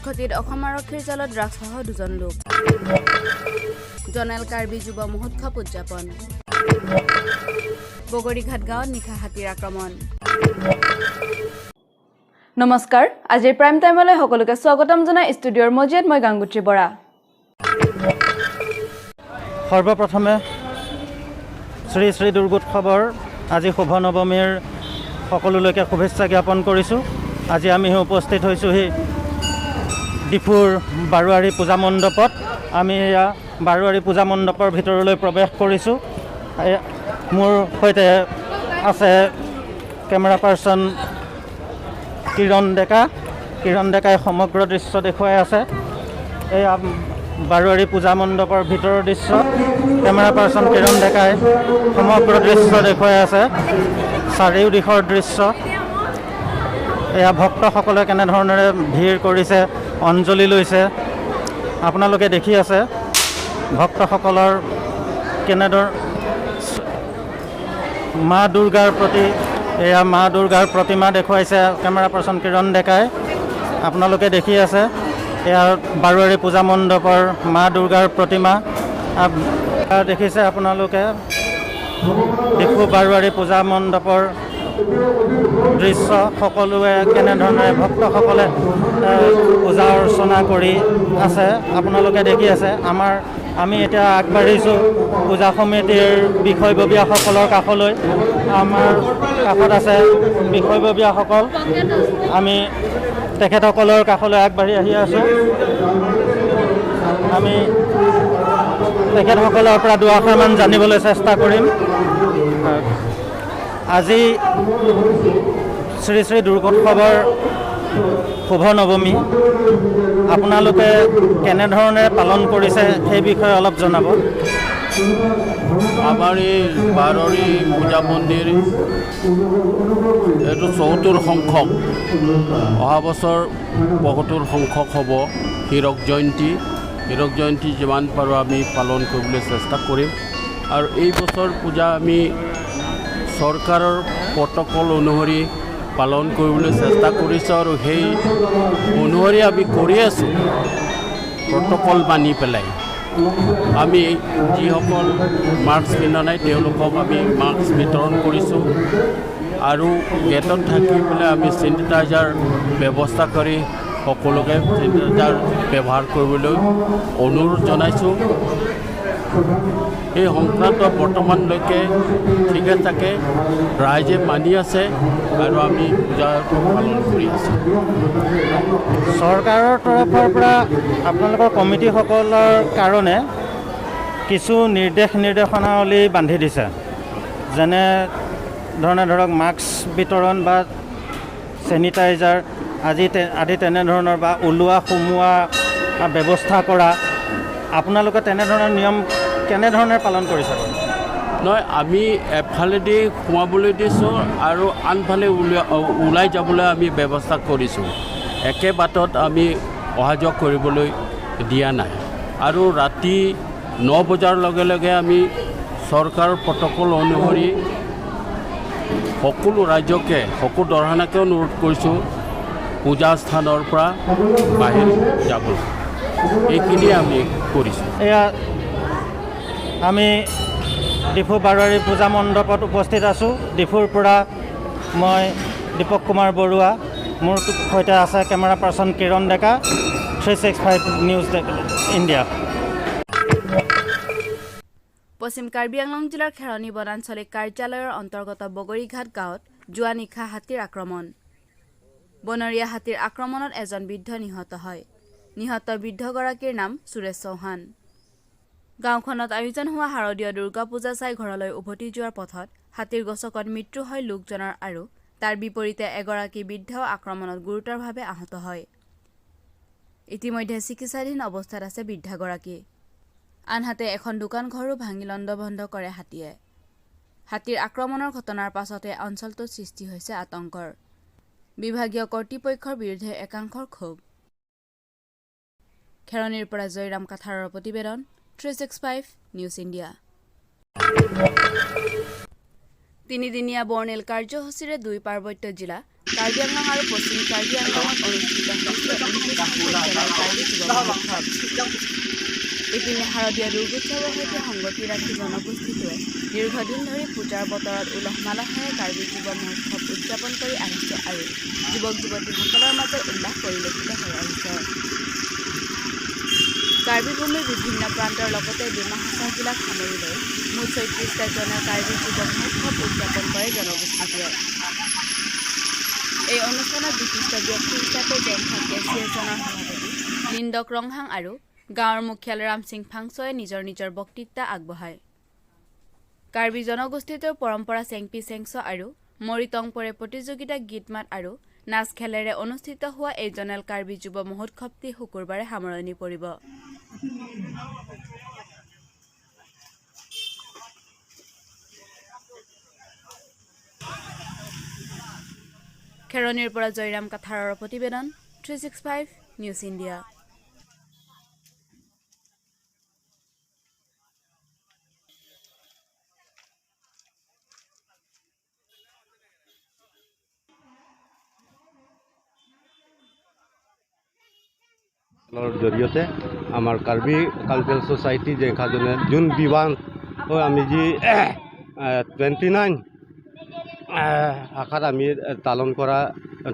খতিত অসম আৰক্ষীৰ জালত ড্ৰাগছসহ দুজন লোক। জনেল কাৰ্বি যুৱ মহোৎসৱ উদযাপন। বগৰীঘাট গাঁৱত নিশা হাতীৰ আক্ৰমণ। নমস্কাৰ, আজিৰ প্ৰাইম টাইমলৈ সকলোকে স্বাগতম জনাই ষ্টুডিঅ'ৰ মজিয়াত মই গাংগুত্ৰী বৰা। সৰ্বপ্ৰথমে শ্ৰী শ্ৰী দুৰ্গোৎসৱৰ আজি শুভ নৱমীৰ সকলোলৈকে শুভেচ্ছা জ্ঞাপন কৰিছোঁ। আজি আমি উপস্থিত হৈছোঁহি ডিফুৰ বাৰোৱাৰী পূজা মণ্ডপত। আমি এয়া বাৰোৱাৰী পূজা মণ্ডপৰ ভিতৰলৈ প্ৰৱেশ কৰিছোঁ। মোৰ সৈতে আছে কেমেৰা পাৰ্চন কিৰণ ডেকা। কিৰণ ডেকাই সমগ্ৰ দৃশ্য দেখুৱাই আছে। এয়া বাৰোৱাৰী পূজা মণ্ডপৰ ভিতৰৰ দৃশ্য। কেমেৰা পাৰ্চন কিৰণ ডেকাই সমগ্ৰ দৃশ্য দেখুৱাই আছে, চাৰিওদিশৰ দৃশ্য। এয়া ভক্তসকলে কেনেধৰণেৰে ভিৰ কৰিছে, অঞ্জলি লৈছে, আপোনালোকে দেখি আছে। ভক্তসকলৰ কেনেদৰে মা দুৰ্গাৰ প্ৰতি, এয়া মা দুৰ্গাৰ প্ৰতিমা দেখুৱাইছে কেমেৰা পাৰ্চন কিৰণ ডেকাই। আপোনালোকে দেখি আছে, এয়া বাৰোৱাৰী পূজা মণ্ডপৰ মা দুৰ্গাৰ প্ৰতিমা। দেখিছে আপোনালোকে ডিফু বাৰোৱাৰী পূজা মণ্ডপৰ দৃশ্য। সকলোৱে কেনেধৰণেৰে ভক্তসকলে পূজা অৰ্চনা কৰি আছে, আপোনালোকে দেখি আছে। আমি এতিয়া আগবাঢ়িছোঁ পূজা সমিতিৰ বিষয়ববীয়াসকলৰ কাষলৈ। আমাৰ কাষত আছে বিষয়ববীয়াসকল। আমি তেখেতসকলৰ কাষলৈ আগবাঢ়ি আহি আছোঁ। আমি তেখেতসকলৰ পৰা দুআষাৰমান জানিবলৈ চেষ্টা কৰিম। আজি শ্ৰী শ্ৰী দুৰ্গোৎসৱৰ শুভ নৱমী, আপোনালোকে কেনেধৰণে পালন কৰিছে, সেই বিষয়ে অলপ জনাব। আমাৰ এই বাৰৰী পূজা মন্দিৰ এইটো 74 সংখ্যক, অহা বছৰ 75 সংখ্যক হ'ব। হীৰক জয়ন্তী, হীৰক জয়ন্তী যিমান পাৰোঁ আমি পালন কৰিবলৈ চেষ্টা কৰিম। আৰু এই বছৰ পূজা আমি চৰকাৰৰ প্ৰট'কল অনুসৰি পালন কৰিবলৈ চেষ্টা কৰিছোঁ আৰু সেই অনুসৰি আমি কৰি আছোঁ। প্ৰট'কল মানি পেলাই আমি যিসকল মাস্ক পিন্ধা নাই, তেওঁলোকক আমি মাস্ক বিতৰণ কৰিছোঁ আৰু গেটত থাকি পেলাই আমি চেনিটাইজাৰ ব্যৱস্থা কৰি সকলোকে চেনিটাইজাৰ ব্যৱহাৰ কৰিবলৈ অনুৰোধ জনাইছোঁ। এই সংক্ৰান্তত বৰ্তমানলৈকে ঠিকে থাকে ৰাইজে মানি আছে আৰু আমি পূজা পালন কৰি আছোঁ। চৰকাৰৰ তৰফৰ পৰা আপোনালোকৰ কমিটিসকলৰ কাৰণে কিছু নিৰ্দেশ নিৰ্দেশনাৱলী বান্ধি দিছে, যেনে ধৰণে ধৰক মাস্ক বিতৰণ বা চেনিটাইজাৰ আদি তেনেধৰণৰ বা ওলোৱা সোমোৱা ব্যৱস্থা কৰা, আপোনালোকে তেনেধৰণৰ নিয়ম কেনেধৰণে পালন কৰিছে বাৰু? নহয়, আমি এফালেদি সোমাবলৈ দিছোঁ আৰু আনফালে ওলাই যাবলৈ আমি ব্যৱস্থা কৰিছোঁ। একে বাটত আমি অহা যোৱা কৰিবলৈ দিয়া নাই। আৰু ৰাতি 9 বজাৰ লগে লগে আমি চৰকাৰৰ প্ৰট'কল অনুসৰি সকলো ৰাইজকে, সকলো দৰ্শনাকে অনুৰোধ কৰিছোঁ পূজা স্থানৰ পৰা বাহিৰ যাবলৈ। এইখিনিয়ে আমি কৰিছোঁ। এয়া আমি ডিফু বাৰোৱাৰী পূজা মণ্ডপত উপস্থিত আছোঁ। ডিফুৰ পৰা মই দীপক কুমাৰ বৰুৱা, মোৰ সৈতে আছে কেমেৰা পাৰ্চন কিৰণ ডেকা, 365 নিউজ ইণ্ডিয়া। পশ্চিম কাৰ্বি আংলং জিলাৰ খেৰণি বনাঞ্চলিক কাৰ্যালয়ৰ অন্তৰ্গত বগৰীঘাট গাঁৱত যোৱা নিশা হাতীৰ আক্ৰমণ। বনৰীয়া হাতীৰ আক্ৰমণত এজন বৃদ্ধ নিহত হয়। নিহত বৃদ্ধগৰাকীৰ নাম সুৰেশ চৌহান। গাঁওখনত আয়োজন হোৱা শাৰদীয় দুৰ্গা পূজা চাই ঘৰলৈ উভতি যোৱাৰ পথত হাতীৰ গচকত মৃত্যু হয় লোকজনৰ আৰু তাৰ বিপৰীতে এগৰাকী বৃদ্ধাও আক্ৰমণত গুৰুতৰভাৱে আহত হয়। ইতিমধ্যে চিকিৎসাধীন অৱস্থাত আছে বৃদ্ধাগৰাকী। আনহাতে এখন দোকান ঘৰো ভাঙি লণ্ডভণ্ড কৰে হাতীয়ে। হাতীৰ আক্ৰমণৰ ঘটনাৰ পাছতে অঞ্চলটোত সৃষ্টি হৈছে আতংকৰ। বিভাগীয় কৰ্তৃপক্ষৰ বিৰুদ্ধে একাংশৰ ক্ষোভ। খেৰণিৰ পৰা জয়ৰাম কাথাৰৰ প্ৰতিবেদন, 365 নিউজ ইণ্ডিয়া। তিনিদিনীয়া বৰ্ণিল কাৰ্যসূচীৰে দুই পাৰ্বত্য জিলা কাৰ্বি আংলং আৰু পশ্চিম কাৰ্বি আংলঙত অনুষ্ঠিত হৈছে 29 সংখ্যক জেনেৰেল কাৰ্বি যুৱ মহোৎসৱ। ইপিনে শাৰদীয় দুৰ্গোৎসৱৰ সৈতে সংগতি ৰাখি জনগোষ্ঠীটোৱে দীৰ্ঘদিন ধৰি পূজাৰ বতৰত উলহ মালহেৰে কাৰ্বি যুৱ মহোৎসৱ উদযাপন কৰি আহিছে আৰু যুৱক যুৱতীসকলৰ মাজত উল্লাস পৰিলক্ষিত হৈ আহিছে। কাৰ্বি ভূমিৰ বিভিন্ন প্ৰান্তৰ লগতে ডিমা হাছাও জিলাক সামৰি লৈ মুঠ 36টা জনেল কাৰ্বি যুৱ মহোৎসৱ উদযাপন কৰে জনগোষ্ঠীটোৱে। এই অনুষ্ঠানত বিশিষ্ট ব্যক্তি হিচাপে জেংখা কে চি এছনৰ সভাপতি লিন্দক ৰংহাং আৰু গাঁৱৰ মুখিয়াল ৰামসিং ফাংচয়ে নিজৰ নিজৰ বক্তৃতা আগবঢ়ায়। কাৰ্বি জনগোষ্ঠীটোৰ পৰম্পৰা চেংপি চেংচ আৰু মৰিটংপৰে প্ৰতিযোগিতা, গীত মাত আৰু নাচ খেলেৰে অনুষ্ঠিত হোৱা এই জনেল কাৰ্বি যুৱ মহোৎসৱটি শুকুৰবাৰে সামৰণি পৰিব। খেৰণিৰ পৰা জয়ৰাম কাথাৰৰ প্ৰতিবেদন, 365 নিউজ ইণ্ডিয়া। জৰিয়তে আমাৰ কাৰ্বি কালচাৰেল ছ'চাইটি জেংখাজনে জুন বিৱান আমি যি 29 শাখাত আমি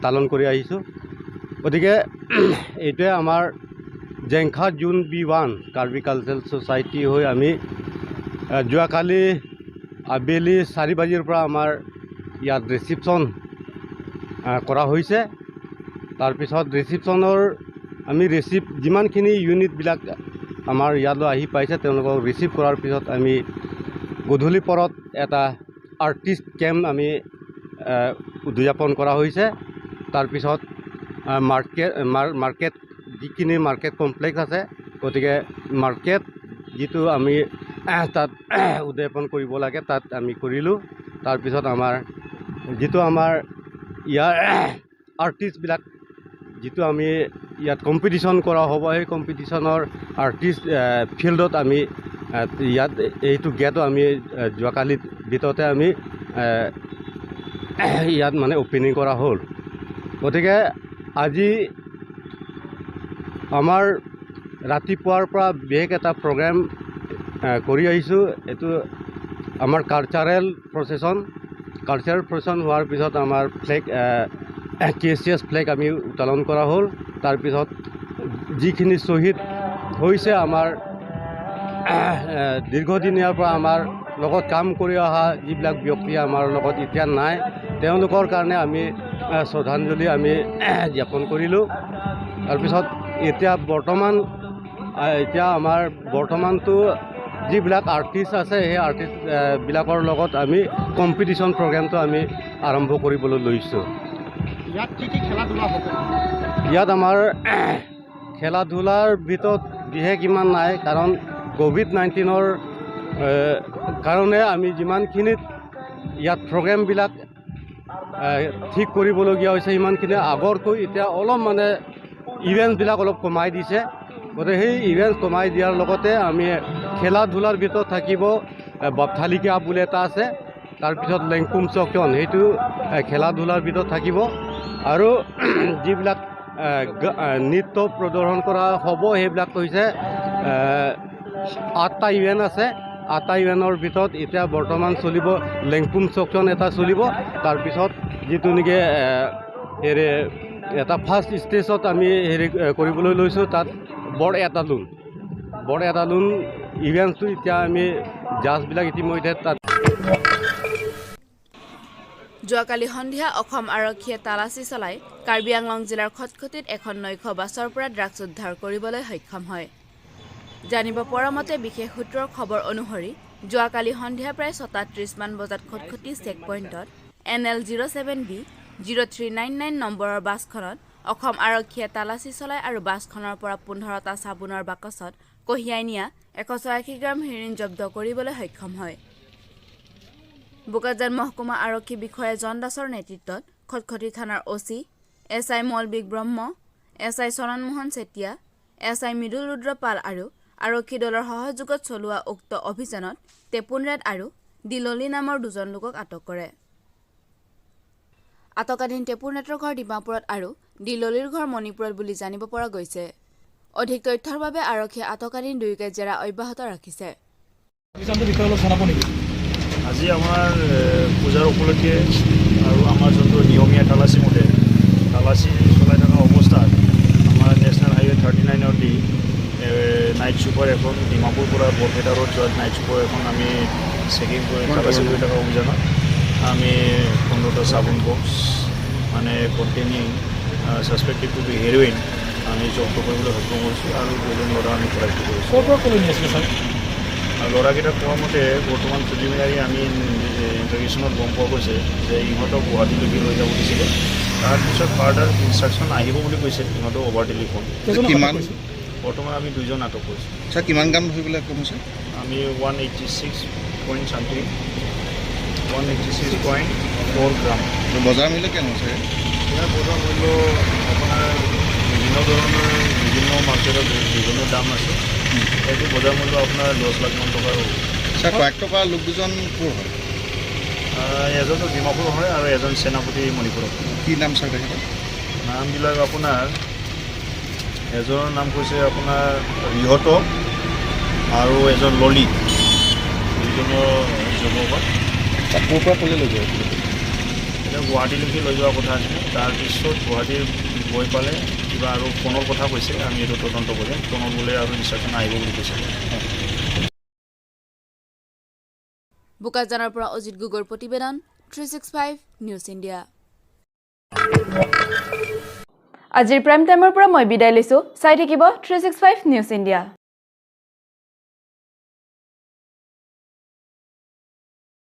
পালন কৰি আহিছোঁ। গতিকে এইটোৱে আমাৰ Jengkha June বিৱান Karbi cultural society হৈ আমি যোৱাকালি আবেলি 4 বাজিৰ পৰা আমাৰ ইয়াত ৰিচিপশ্যন কৰা হৈছে। তাৰপিছত ৰিচিপশ্যনৰ আমি ৰিচিভ যিমানখিনি ইউনিটবিলাক আমাৰ ইয়ালৈ আহি পাইছে তেওঁলোকক ৰিচিভ কৰাৰ পিছত আমি গধূলি পৰত এটা আৰ্টিষ্ট কেম্প আমি উদযাপন কৰা হৈছে। তাৰপিছত মাৰ্কেট যিখিনি মাৰ্কেট কমপ্লেক্স আছে, গতিকে মাৰ্কেট যিটো আমি তাত উদযাপন কৰিব লাগে তাত আমি কৰিলোঁ। তাৰপিছত আমাৰ যিটো আমাৰ ইয়াৰ আৰ্টিষ্টবিলাক যিটো আমি ইয়াত কম্পিটিশ্যন কৰা হ'ব, সেই কম্পিটিশ্যনৰ আৰ্টিষ্ট ফিল্ডত আমি ইয়াত এইটো গেটো আমি যোৱাকালিৰ ভিতৰতে আমি ইয়াত মানে অ'পেনিং কৰা হ'ল। গতিকে আজি আমাৰ ৰাতিপুৱাৰ পৰা বিশেষ এটা প্ৰগ্ৰেম কৰি আহিছোঁ। এইটো আমাৰ কালচাৰেল প্ৰচেছন হোৱাৰ পিছত আমাৰ ফ্লেগ KCS flag আমি উত্তোলন কৰা হ'ল। তাৰপিছত যিখিনি শ্বহীদ হৈছে আমাৰ দীৰ্ঘদিনীয়াৰ পৰা আমাৰ লগত কাম কৰি অহা যিবিলাক ব্যক্তি আমাৰ লগত এতিয়া নাই, তেওঁলোকৰ কাৰণে আমি শ্ৰদ্ধাঞ্জলি আমি জ্ঞাপন কৰিলোঁ। তাৰপিছত এতিয়া বৰ্তমান এতিয়া আমাৰ বৰ্তমানটো যিবিলাক আৰ্টিষ্ট আছে সেই আৰ্টিষ্টবিলাকৰ লগত আমি কম্পিটিশ্যন প্ৰগ্ৰেমটো আমি আৰম্ভ কৰিবলৈ লৈছোঁ। ইয়াত কি কি খেলা ধূলা হ'ব? ইয়াত আমাৰ খেলা ধূলাৰ ভিতৰত বিশেষ ইমান নাই, কাৰণ ক'ভিড-19ৰ কাৰণে আমি যিমানখিনিত ইয়াত প্ৰগ্ৰেমবিলাক ঠিক কৰিবলগীয়া হৈছে সিমানখিনি আগতকৈ এতিয়া অলপ মানে ইভেণ্টবিলাক অলপ কমাই দিছে। গতিকে সেই ইভেণ্ট কমাই দিয়াৰ লগতে আমি খেলা ধূলাৰ ভিতৰত থাকিব বাপথালিকা বুলি এটা আছে, তাৰপিছত লেংপুম চকন, সেইটো খেলা ধূলাৰ ভিতৰত থাকিব। আৰু যিবিলাক নৃত্য প্ৰদৰ্শন কৰা হ'ব সেইবিলাক হৈছে 8টা ইভেণ্ট আছে। 8টা ইভেণ্টৰ ভিতৰত এতিয়া বৰ্তমান চলিব লেংপুম চকন এটা চলিব। তাৰপিছত যিটো নেকি হেৰি এটা ফাৰ্ষ্ট ষ্টেজত আমি হেৰি কৰিবলৈ লৈছোঁ, তাত বৰ এটা লোন ইভেণ্টটো এতিয়া আমি জাজবিলাক ইতিমধ্যে তাত। যোৱাকালি সন্ধিয়া অসম আৰক্ষীয়ে তালাচী চলাই কাৰ্বি আংলং জিলাৰ খটখটিত এখন নৈশ বাছৰ পৰা ড্ৰাগছ উদ্ধাৰ কৰিবলৈ সক্ষম হয়। জানিব পৰা মতে বিশেষ সূত্ৰৰ খবৰ অনুসৰি যোৱাকালি সন্ধিয়া প্ৰায় 6:30 মান বজাত খটখটি চেক পইণ্টত NL 07B 0399 নম্বৰৰ বাছখনত অসম আৰক্ষীয়ে তালাচী চলাই আৰু বাছখনৰ পৰা 15টা চাবোনৰ বাকচত কঢ়িয়াই নিয়া 186 গ্ৰাম হেৰইন জব্দ কৰিবলৈ সক্ষম হয়। বোকাজান মহকুমা আৰক্ষী বিষয়া জন দাসৰ নেতৃত্বত খটখটি থানাৰ OC SI Malbik Brahma, SI Charan Mohan Chetia, SI Mridul Rudra Pal আৰু আৰক্ষী দলৰ সহযোগত চলোৱা উক্ত অভিযানত টেপুন ৰেড আৰু দিললি নামৰ দুজন লোকক আটক কৰে। আটকাধীন টেপুৰ ঘৰ ডিমাপুৰত আৰু দিললিৰ ঘৰ মণিপুৰত বুলি জানিব পৰা গৈছে। অধিক তথ্যৰ বাবে আৰক্ষীয়ে আটকাধীন দুয়োকে জেৰা অব্যাহত ৰাখিছে। অভিযানটোৰ বিষয়ে অলপ জনাব নেকি? আজি আমাৰ পূজাৰ উপলক্ষে আৰু আমাৰ যোনটো নিয়মীয়া তালাচী মতে তালাচী চলাই থকা অৱস্থাত আমাৰ নেশ্যনেল হাইৱে 39ৰ দি নাইট ছুপাৰ এখন, ডিমাপুৰ পৰা বৰপেটা ৰোড যোৱাত নাইট ছুপাৰ এখন আমি চেকিং কৰি তালাচী কৰি থকা অভিযানত আমি 15টা চাবোন বক্স মানে containing suspected to be heroin আমি জব্দ কৰিবলৈ সক্ষম হৈছোঁ আৰু দুজন ল'ৰা আমি কৰায়ত্ব কৰিছোঁ। ক'ৰ পৰা ক'লৈ নি আছিলে ছাৰ? আৰু ল'ৰাকেইটা কোৱা মতে, বৰ্তমান প্ৰিলিমিনাৰী আমি ইণ্টাৰগেশ্যনত গম পোৱা গৈছে যে ইহঁতক গুৱাহাটীলৈকে লৈ যাব দিছিলে। তাৰপিছত ফাৰ্ডাৰ ইনষ্ট্ৰাকশ্যন আহিব বুলি কৈছে ইহঁতক অভাৰ টেলিফোন। কেইজনক আটক কিমান? কৰিছে? বৰ্তমান আমি দুজন আটক কৰিছোঁ। ছাৰ, কিমান গ্ৰাম ধৰিবলৈ সক্ষম হৈছে? আমি 186 point something, 186.4 gram. বজাৰ মূল্য কেনে হ'ব ছাৰ? ইয়াৰ বজাৰ মূল্য আপোনাৰ বিভিন্ন ধৰণৰ, বিভিন্ন মাৰ্কেটত বিভিন্ন দাম আছে। এইটো বজাৰ মূল্য আপোনাৰ 10 লাখমান টকাৰ হ'ব। ছাৰ, কৰায়ত্ব কৰা লোক দুজন ক'ৰ হয়? এজনটো ডিমাপুৰ হয় আৰু এজন সেনাপতি মণিপুৰৰ। কি নাম ছাৰ তেখেতৰ? নামবিলাক আপোনাৰ এজনৰ নাম কৈছে আপোনাৰ ৰিহত আৰু এজন ললিত, দুইজনৰ যুৱকত। ছাৰ, ক'ৰ পৰা ক'লৈ লৈ যাব? এতিয়া গুৱাহাটীলৈকে লৈ যোৱাৰ কথা আছিলে। তাৰপিছত গুৱাহাটীৰ গৈ পালে কিবা আৰু ফোনৰ কথা কৈছে। আমি এইটো তদন্ত কৰিম। ফোনত বোলে আৰু ইনষ্ট্ৰাকশ্যন আহিব বুলি কৈছে। বোকাজানৰ পৰা অজিত গগৈৰ প্ৰতিবেদন, 365 নিউজ ইণ্ডিয়া। আজিৰ প্ৰাইম টাইমৰ পৰা মই বিদায় লৈছোঁ। চাই থাকিব 365 নিউজ ইণ্ডিয়া।